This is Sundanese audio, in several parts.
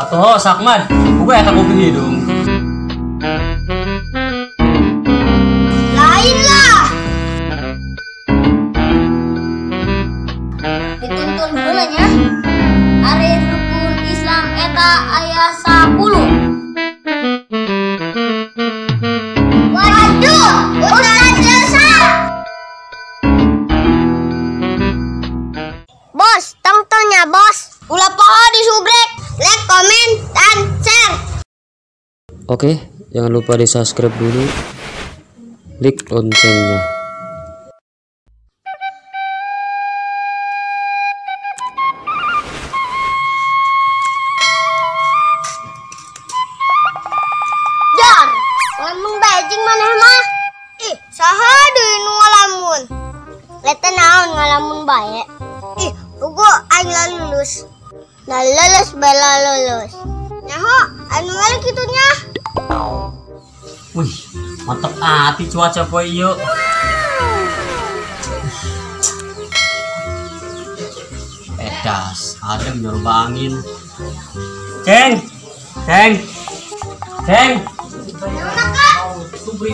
Atuh ho sakmad, buka eta kopi hidung. Lain lah. Dituntun heula nya. Ari rukun Islam eta aya 10. Waduh, Ustaz Elsa. Bos, tongtonnya bos. Ulah poho di subrek, like, komen, dan share. Oke, jangan lupa di subscribe dulu, klik loncengnya. Jar, ngomong bajing maneh mah. Ih, saha deui nu ngalamun? Leta naon ngalamun bae? Ih, pugu aing lulus. Nah lulus bela lulus. Nyaho, anu balik kitu nya. Wih, mantep ati cuaca poe ieu. Edas, adem nyoba angin. Ceng, ceng, ceng.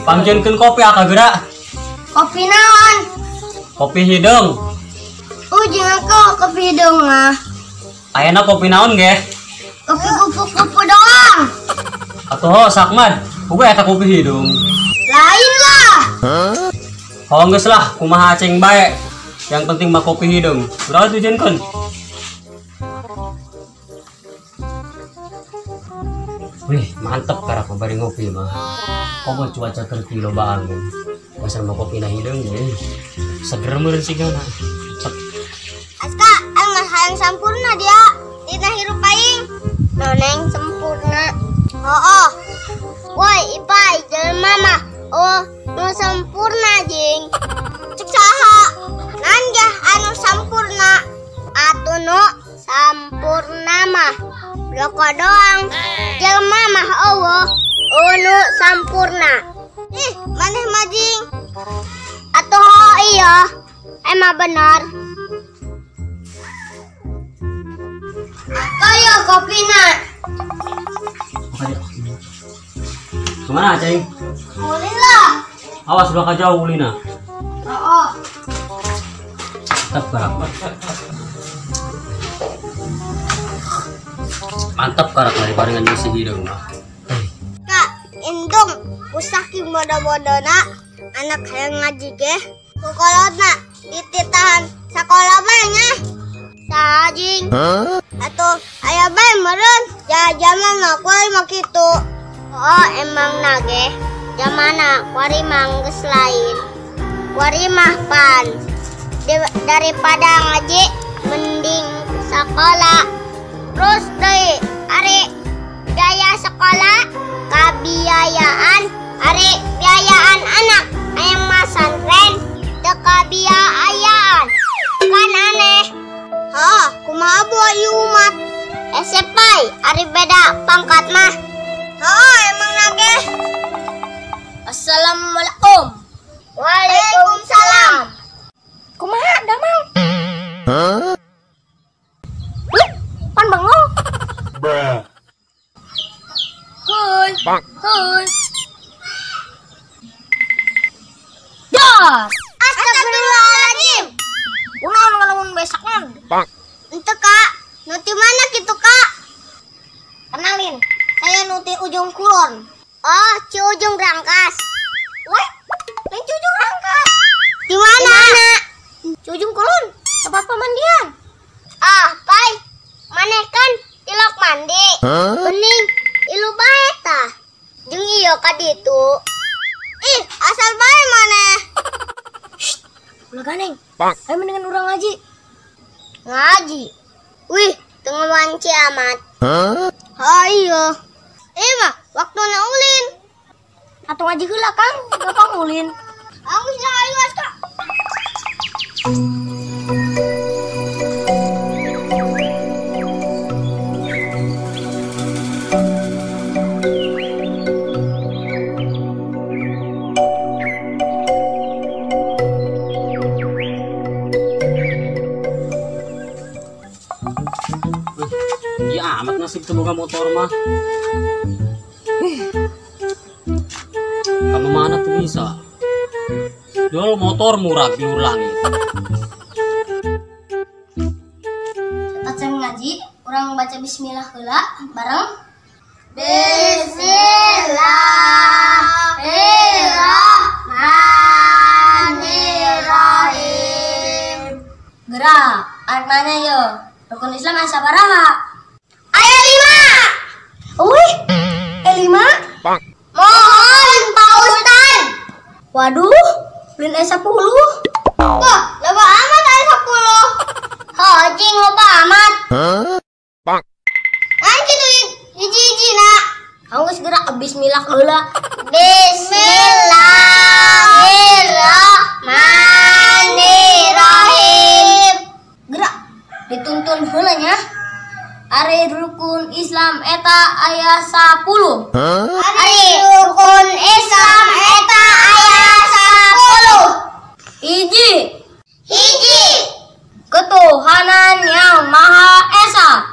Pangjeunkeun kopi aka geura. Kopi naon? Kopi hideung. Oh, jangan kok kopi hideung mah. Ayeuna kopi naon ge? Kopi kupu-kupu doang. Atuh ho sakmad, buka eta kopi hideung. Lain lah. Ho geus lah, kumaha aceng bae. Yang penting mah kopi hideung. Urang tujuankeun. Wih, mantep karak bari ngopi mah. Komo cuaca keur loba angin. Pasar mah kopi na hideung ge. Seger meureun sigana. Aska, aing mah hayang sampurna dia. Dina hirup aing. Noneng sempurna. Oh. Woi, ipai jelema mah. Oh, nu sempurna jing. Cek saha? Nan gah anu sampurna. Atuh nu sampurna mah. Loko doang. Jelema mah eueuh. Oh, nu sampurna. Ih, maneh mah jing. Atuh oh, iya. Emang benar. Kayo kopina. Kemana ceng? Ulin lah. Awas udah jauh ulina. Oh. Mantap karak. Mantap karak dari barengan isi hidung. Kak, indung usah ki bodo-bodona anak hayang ngaji ge. Kukolotna dititahan sakola bae nya. Saha jing? Atuh aya bae meureun. Ja jaman mah kuari mah kitu. Oh, emang nage. Jamana kuari mah geus lain. Kuari mah pan. Daripada ngaji mending sekolah. Terus deui ari biaya sekolah kabiayaan ari biayaan anak hayang masantren teu kabiayaan. Kan aneh. Hah, kumaha buah ieu umat? Ese pai, ari beda pangkat mah. Oh, emang nage. Assalamualaikum. Waalaikumsalam. Kumaha damang? Hah? Pan bengong. Bruh. Hoi. Hoi. Dah. Astagfirullahaladzim. Kunaon ngalamun besak mah? Bang. Ente kak, nuti mana gitu kak? Kenalin, saya nuti ujung kulon. Oh, ci ujung rangkas. Wah, lain ci ujung rangkas. Di mana? Ci ujung kulon, tempat pemandian. Ah, pai, maneh kan tilok mandi. Bening, ilu bae tah. Jeung ieu ka ditu. Ih, asal bae maneh. Shh, ulah ganeng. Ayo mendingan urang ngaji. Ngaji? Wih, tengah wanci amat. Oh iya. Eh mah, waktuna ulin. Atau ngaji heula Kang, gampang ulin. Anggus lah ayo Aska. Iya amat nasib tuh. boga motor mah. Kamu mana tuh bisa? Jual motor murah bilur langit. Saat ngaji, orang baca bismillah heula bareng. Bismillahirrahmanirrahim. Gerak, arek nanya yo. Rukun Islam aya sabaraha? Aya 5. Wih, 5? Mohon Pak Ustad. Waduh, beliin aya 10. Wah, loba amat aya 10. Hojing loba amat. Bang. Kan kitu hiji-hiji na. Kamu geus gerak bismillah heula. Bismillahirrahmanirrahim. Gerak dituntun heula nya. Ari rukun Islam eta aya 10. Ari rukun Islam eta aya 10. Hiji. Hiji. Ketuhanan yang Maha Esa.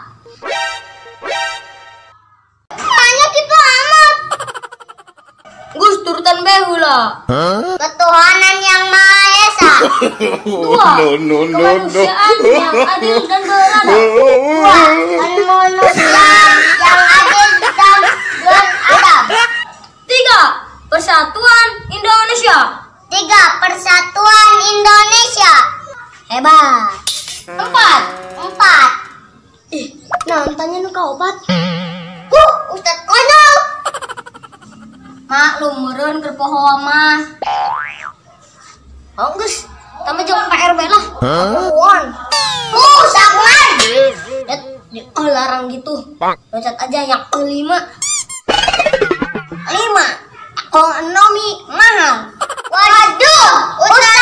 Banyak itu amat. Gus turutan bae heula. Ketuhanan yang Maha Esa. Dua. No, no, no, no. Kemanusiaan yang adil dan beradab. Dua. Kemanusiaan yang adil dan beradab. Tiga. Persatuan Indonesia. Tiga. Persatuan Indonesia. Hebat. Empat. Empat. Ih, nontonnya nu kaopat. Ustad konyol. Maklum meureun keur poho mah. Oh geus, tambah jeung PR bae lah. Pohon. Sakman. Oh, larang gitu. Loncat aja yang kelima. 5. Ekonomi mahal. Waduh, Ustad